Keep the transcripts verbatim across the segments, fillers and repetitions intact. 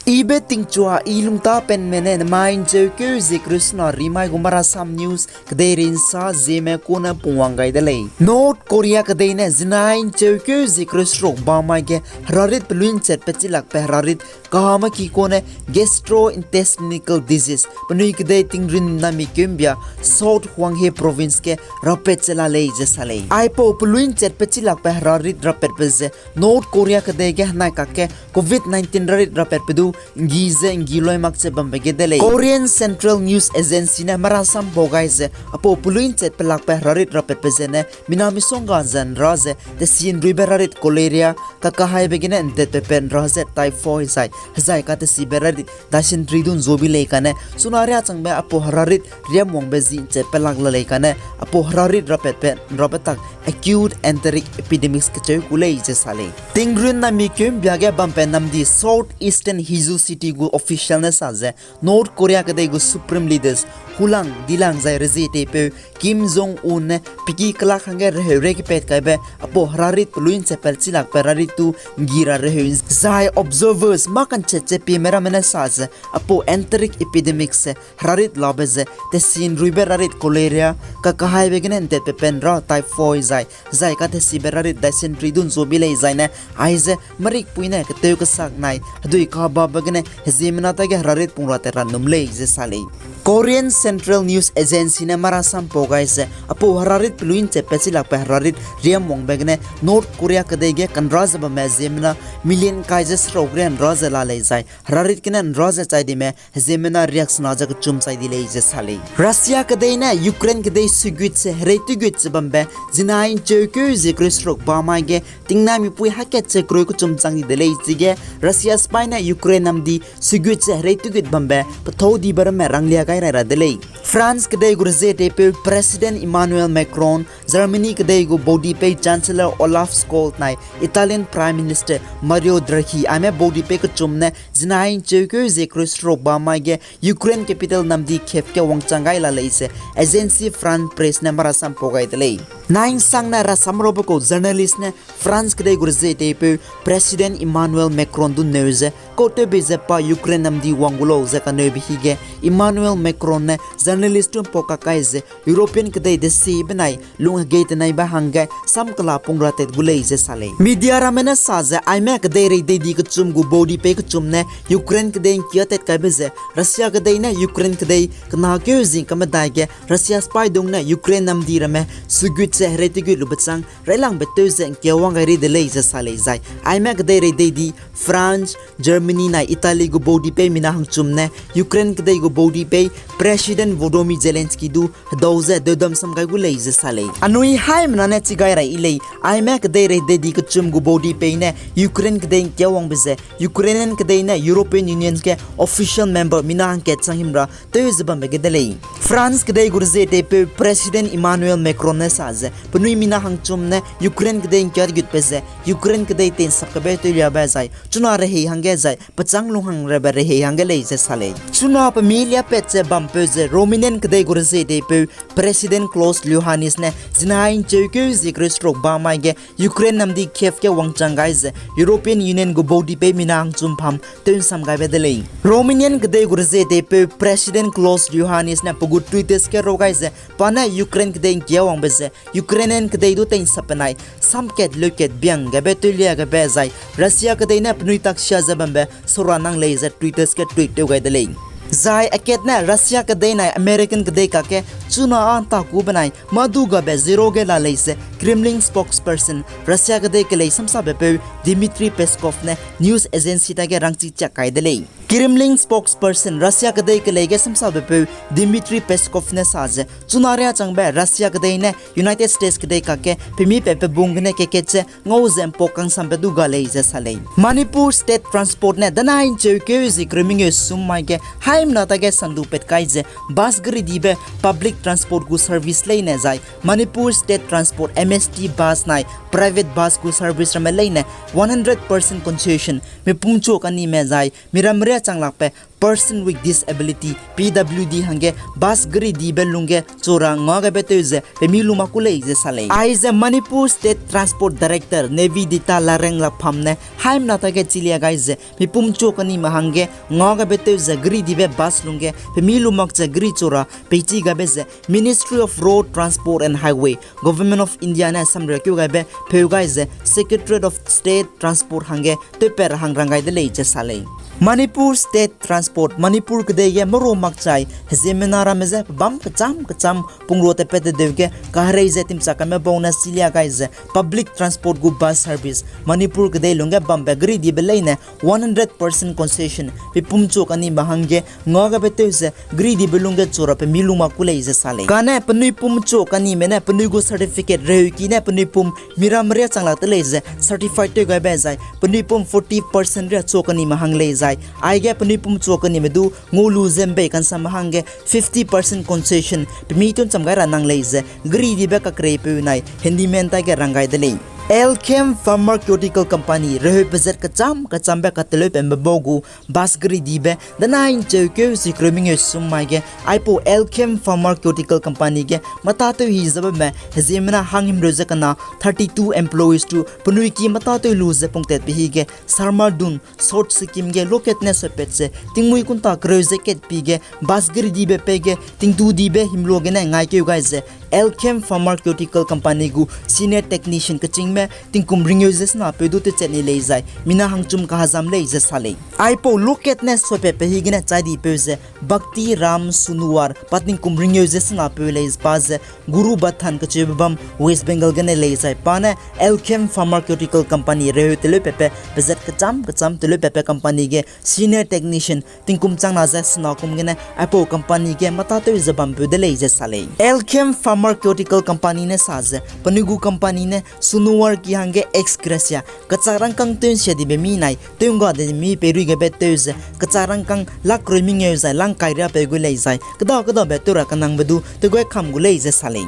Ibe tingchua i lungtapenme ne nemai ’ncheukeu zie kereu sena rimai gu Marasam News kedei rinsa zieme kune pungwang gai de lei. North Korea kedei ne zinai ’ncheukeu zie kereu seruk bamai ge herarit peluî ’nchetbe chilakbe herarit kahame ki kune gastrointestinal disease penui kedei tingrun nami keumbia South Hwanghae Province ge rapet che la lei ze sa lei. Aipau peluî ’nchetbe chilakbe herarit rapetbe ze North Korea kedei ge henai kakge Covid nineteen rarit rapetbe du ’nggi ze ’nggi loi mak che bambe ge de lei. Korean Central News Agency ne marasam pau gai ze aipau peluî ’nchetbe lakbe herarit rapetbe zene mina misongga ze ’nra ze tesi'nruibe herarit cholera, kakahaibe gene ’ndetbe pe ’nra ze typhoid zai hezai katesibe herarit dysentery du ’nzuabi lei kane chuna riâ changbe aipau herarit riamwangbe zi ’nchetbe lak la lei kane aipau herarit rapetbe ’nrabe tak acute enteric epidemics kecheu ku lei ze sa lei. Tingrun nami keumbia ge bambe namdi South Eastern Heju City gu official ne sa ze North Korea kedei gu supreme leaders hulang dilang zai rezie teipeu Kim Jong Un ne peki kelak hangge reheu rei kepat kaibe aipau herarit peluî ’nchetbe chilakbe herarit tu ’nggi ra reheu zai observers mâ kanchet che pieme ramme ne sa ze aipau enteric epidemics ze herarit labe ze tesi'nruibe herarit cholera, kakahaibe gene ’ndetbe pe ’nra typhoid zai hezai katesibe herarit dysentery du ’nzuabi lei zaine aize merikpui ne ketew kesak nai hedui kababe gene heziemmena tage herarit pung ra tat ra num lei ze sa lei. Korean Central News Agency ne marasam pau gai ze aipau herarit peluî ’nchetbe chilakbe herarit riamwangbe gene North Korea kedei ge kanra ze bamme ziemmena million kai ze seruk rian ra ze la lei zai herarit gene ’nra ze chai dime heziemmena riaksena ze kechum chai di lei ze sa lei. Russia kedei ne Ukraine kedei sugut ze herei tegut ze bambe zinai ’ncheukeu zie kereu seruk bamai ge tingnai mipui hakat ze kereu kechum chang di de lei chige Russia sipai ne Ukraine namdi sugut ze herei tegut bambe pethâu dibe ramme ranglia gai rai ra de lei. France kedei gu rezie teipeu President Emmanuel Macron, Germany kedei gu baudipei Chancellor Olaf Scholz nai Italian Prime Minister Mario Draghi aime baudipei kechum ne zinai ’ncheukeu zie kereu seruk bamai ge Ukraine capital namdi Kyiv ge wangchang gai la lei ze Agence France Presse ne marasam pau gai de lei. Nai'nsangne rasam rabe kau journalist ne France kedei gu rezie teipeu President Emmanuel Macron du neu ze kautewbei ze pa Ukraine namdi wang gu lau ze kaneube hige Emmanuel Macron ne journalist du ’mpau kakai ze European kedei desi benai lung hegei tenaibe hangge sam kela pung ra tat gu lei ze sa lei. Media ramme ne sa ze aime kedei reidei di kechum gu baudipei kechum ne Ukraine kedei ’ngkia tat kaibe ze Russia kedei ne Ukraine kedei kena keu zing kamedai ge Russia sipai dung ne Ukraine namdi ramme sugut ze herei tegut lube chang railangbe tew ze ’ngkia wang gai ri de lei ze sa lei zai aime kedei reidei di France, Germany nai Italy gu baudipei mina hangchum ne Ukraine kedei gu baudipei President Volodymyr Zelensky du hedau ze deudam sam gai gu lei ze sa lei. Anui haimena ne chi gai rai i lei, aime kedei reidei di kechum gu baudipei ne Ukraine kedei ’ngkia wangbe ze Ukrainian kedei ne European Union ge official member mina hangkat chang him ra tew ze bambe ge de lei. France kedei gu rezie teipeu President Emmanuel Macron ne sa ze penui mina hangchum ne Ukraine kedei ’ngkia gutbe ze Ukraine kedei tei'nsap kabe tewliabe zai chuna rehei hangge zai pechâng lunghang rabe rehei hangge lei ze sa lei. Chuna pemi liapat ze bampeu ze Romanian kedei gu rezie teipeu President Klaus Iohannis ne zinai ’ncheukeu zie kereu seruk bamai ge Ukraine namdi Kyiv ge wangchang gai ze European Union gu baudipei mina hangchum pham tew'nsam gaibe de lei. Romanian kedei gu rezie teipeu President Klaus Iohannis ne pe gu Twitter ge rau gai ze pa ne Ukraine kedei ’ngkia wangbe ze Ukrainian kedei du tei'nsap benai samkat leukat biang gabe tewlia gabe zai Russia kedei ne penui taksia ze bambe saura nang lei ze Twitter ge tweet tew gai de lei. Zai akat ne Russia kedei nai American kedei kakge chuna â ’ntaku benai mâ du gabe zero ge la lei ze Kremlin spokesperson, Russia kedei kelei samsabepeu Dmitry Peskov ne news agency tage rangchi chiak kai de lei. Kremlin spokesperson, Russia kedei kelei ge samsabepeu Dmitry Peskov ne sa ze chuna riâ changbe Russia kedei ne United States kedei kakge pemi pat pe bung gene kekat ze ngau ze ’mpau kangsambe du ga lei ze sa lei. Manipur State Transport ne danai ’ncheukeu zie kereu mengeu sum mai ge haimena tage sandu pat kai ze bus gari dibe public transport gu service leine zai Manipur State Transport, M S T bus nai private bus gu service ramme leine one hundred percent concession mipungchu kanime zai miram riâ changlakbe Person with Disability, P W D hangge bus geri dibe lungge chu ra ngagaibe tew ze pemi lu mak ku lei ze sa lei. Aize Manipur State Transport Director Nivedita Lareng Lapham ne haimna tage chilia gai ze mipum chu kanime hangge ngagaibe tew ze geri dibe bus lungge pemi lu mak ze geri chu ra peichi gaibe ze Ministry of Road Transport and Highway, Government of India ne samriakeu gaibe pheu gai ze Secretariat of State Transport hangge tewpat ra hang rang gai de lei ze sa lei. Manipur State Transport, Manipur kedei ge meru makchai heziemmena ramme je pebâm kechâm kechâm pungruatepat tedeu ge kaherei ze timchak kaime bau ne chilia gai ze public transport gu bus service Manipur kedei lungge bambe geri dibe leine one hundred percent concession pepum chu kanime hangge ngagaibe tew ze geri dibe lungge chu ra pemi lu mak ku lei ze sa lei. Kane penui pum chu kanime ne penui gu certificate reuki ne penui pum miram ria changlak de lei ze certified tew gaibe zai penui pum forty percent ria chu kanime hang lei zai aige penui pum chu kanime du ngau lu ze mbei kansam hangge fifty percent concession pemi tun cham gai ra nang lei ze geri dibe kakreipeu nai handyman tage rang gai de lei. Elkem Pharmaceutical Company reheu pezat kechâm kechâmbe kateleupe mbe bau gu bus geri dibe danai ncheukeu zi kereu mengeu sum mai ge aipau Elkem Pharmaceutical Company ge mâtâtew hi ze bamme heziemmena hang himreu ze kena thirty two employees tu penui ki mâtâtew lu ze pungtatbe hi ge Sarmadun, South Sikkim ge loket ne suipat ze tingmui kunta kereu ze katpi ge bus geri dibe pei ge tingdu dibe himlua gene ngaikeu gai ze Elkem Pharmaceutical Company gu senior technician kechîngme tingkum ringeu ze senapeu du techat ni lei zai mina hangchum kahazam lei ze sa lei. Aipau loket ne suipatbe hi gene chai dipeu ze Bhakti Ram Sunuwar pa tingkum ringeu ze senapeu lei pa ze Guru Bathan kacheube bam West Bengal gene lei zai pa ne Elkem Pharmaceutical Company reheu teleupepe pezat kechâm kechâm teleupepe company ge senior technician tingkum changna ze sena kum gene aipau company ge mâtâtew ze bampeu de lei ze sa lei. Elkem Pharmaceutical Company ne sa ze penui gu company ne Sunuwar ki hangge ex gratia kechak rangkâng tew nsia dibe mi nai tew ngga de mi peirui gebe tew ze kechak rangkâng lak rui mengeu zai lang kai riapeu gu lei zai keda kedabe tew ra kenangbe du teguai kam gu lei ze sa lei.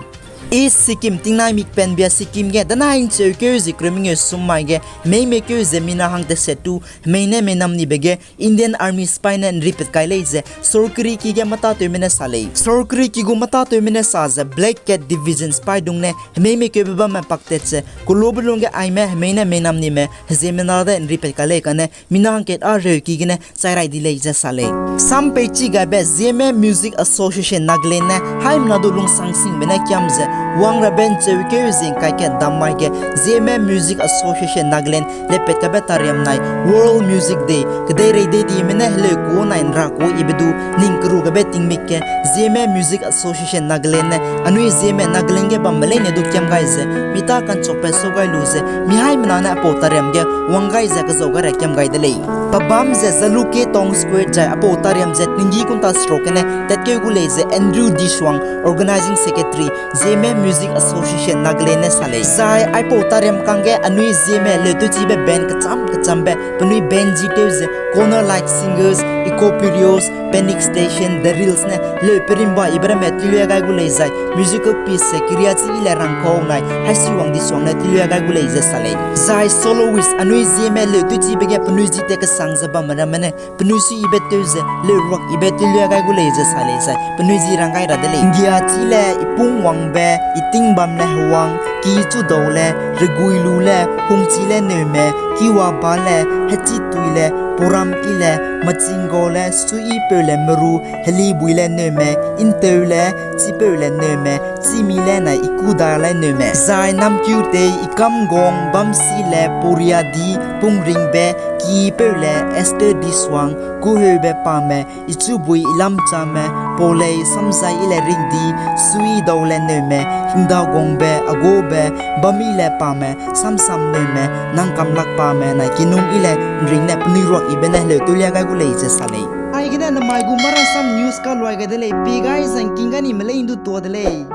East Sikkim tingnai mikpenbia Sikkim ge danai ncheukeu zi kereu mengeu sum mai ge hemei meikeu ze mina hang teset tu hemei ne meinam nibe ge Indian Army sipai ne nripat kai lei ze sorkari ki ge mâtâtewme ne sa lei. Sorkari ki gu mâtâtewme ne sa ze Black Cat Division sipai dung ne hemei meikeube bamme paktat ze kulube lung ge aime hemei ne meinam nime heziemmena de nripat kai lei kane mina hangkat â reu ki gene chai rai di lei ze sa lei. Sam peichi gaibe Zeme Music Association Nagaland ne haimena du lungsang singbe ne kiam ze wang rabe ncheukeu zi ngkai kat dam mai ge Zeme Music Association Nagaland lepat kabe tariam nai World Music Day kedeirei dei dime ne heleu ku nai nra ku ibe du ning keru gabe tingmik ge Zeme Music Association Nagaland ne anui Zeme Nagaland ge bambe leine du kiam gai ze mi tâ ka'nchakbe sau gai lu ze mi haimena ne aipau tariam ge wang gai ze kezau gai ra kiam gai de lei. Pebâm ze Jalukie Town Square zai aipau tariam ze tinggi kunta seruk gene tatkeu gu lei ze Andrew Dishwang, Organizing Secretary, Zeme Music Association Nagaland ne sa lei. Zai aipau tariam kangge anui Zeme leutewchibe band kechâm kechâmbe penui band ji tew ze Corner Light Singers, Eco Periods, Panic Station, The Reels ne leu perimba ibe ramme teluia gai gu lei zai musical piece ze keriachi i le rangkau nai Haisiwang Dishwang ne teluia gai gu lei ze sa lei. Zai soloist anui Zeme leutewchibe ge penui ji te kesang ze bamme ramme ne penui suiyibe tew ze leu ruak ibe teluia gai gu lei ze sa lei zai penui ji rang gai ra de lei. Ndia chi le, Ipung Wangbe, Itingbam le Hewang, Kichudau le, Reguilu le, Hungchi le Neume, Kiwaba le, Hechitui le, Puram i le, Machinggo le, Suiyipeu le Meru, Helibui le Neume, Inteu le, Chipeu le Neume, Chimi le nai Ikuda le Neume. Zai Namkiutei, Ikamgong, Bamsi le, Puriadi, Pungringbe, Kipeu le, Esther Dishwang, Kuheube Pame, Ichubui Ilamchame, Paulei Samzai i le Ringdi, Suidau le Neume, Hingdagongbe, Agobe, Bami le Pame, Samsam Neume, Nangkamlak Pame nai Kinung i le Nring ne penui ruak ibe ne heleu teluia gai gu lei ze sa lei. Aigene namai gu Marasam News kaluai gai de lei, pi gai zangking gai nime lei ndu tua de lei.